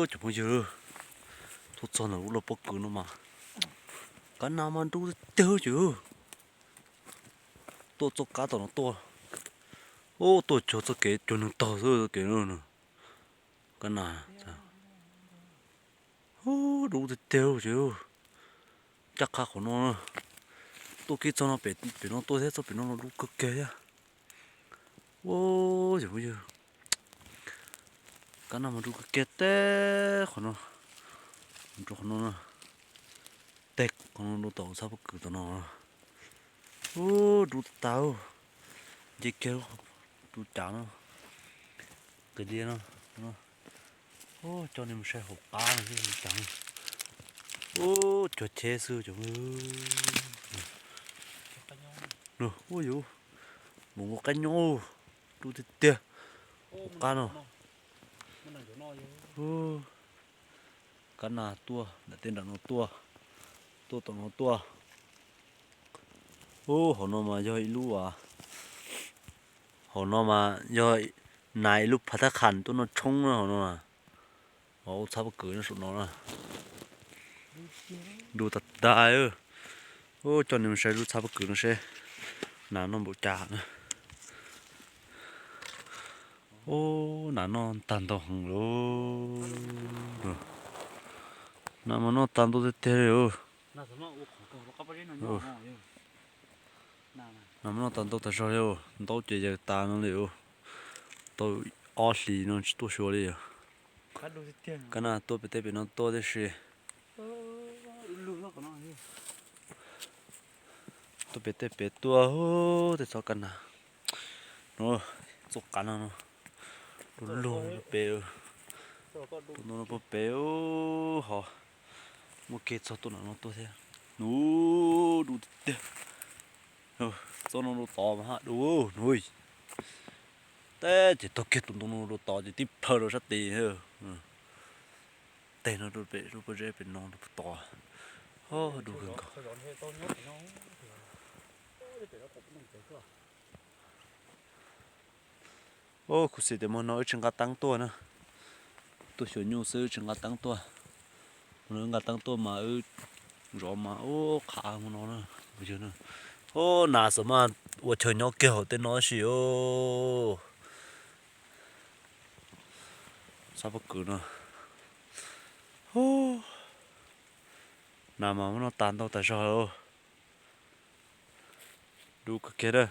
Cov phooj ywg, tuaj txog ntawm lub laj pob kws no mas kab nas mas nruj tiag tiag ces tuaj txoj kab tom no tuaj. Ub, tuaj cuag txoj kev cuag neeg taug xwb kev no. Kab nas dub tiag tiag ces ncaj qha qhov no na. Tuaj kiag txog no pem, pem no tuaj thiab, txog pem no los dub kawg kiag thiab. Ub, cov phooj ywg, kab nas mas nruj kawg kiag teb qhov no, rau qhov no na, teg qhov no rau tom txhab pob kws tom no. Ub, dub tas tas, nce kiag tus cav no, qis lias no, ub, coj nej mus saib hauv qab no xwb cas. Ub, cuag cheb xwb cov. Ub, yus mus nkaus qab nyob, dub tiag tiag. Hauv qab no, kab nas tuaj nram tej nram no tuaj, tuaj tom no tuaj. Ub, hauv no mas yog ib lub, hauv no mas yog nas ib lub phav thab khas tuaj noj tshoob na hauv no. Ub, txhab pob kws nyob saum no na. Dub tas tas. Ub, coj nej mus saib lub txhab pob kws no seb nas noj npaum cas na. Ub, nas noj tag ntau heev lauj. Nas mas noj tag ntau tiag tiag li. Nas mas noj tag ntau tas zog li, ntaub ces yaws tas no li. Tau ob hlis no tsis tuaj xyuas li. Kab nas tuaj pem tej pem no tuaj tib si. Tuaj pem tej pem tuaj, tej txhob kab nas no, txoj kab no no, lug lug pem, tus no no puag pem, ho muaj kev txog tuaj nram no tuaj thiab. Nub, dub tiag tiag. Txoj no rau tod mas haj dub nub. Teb ces taug kiag tus ntoo no rau tod ces tib plhaw rau sab tid. Teg no rau pem lub pob zeb pem no rau puag tod. Dub kawg nkaus. Ub, khuv xim tias hmo no wb tsis nqa teeb tuaj na. Tuaj xyuas nyuj xwb tsis nqa teeb tuaj. Hmo no wb nqa teeb tuaj mas wb zov mas ub qhav hmo no na. Ub, nas xav mas ua chaw nyob kiag hauv tej no tab sis ub, txhab pob kws no. Ub, nas mas muab noj tas ntau tas zog lawm. Dub kawg kiag a.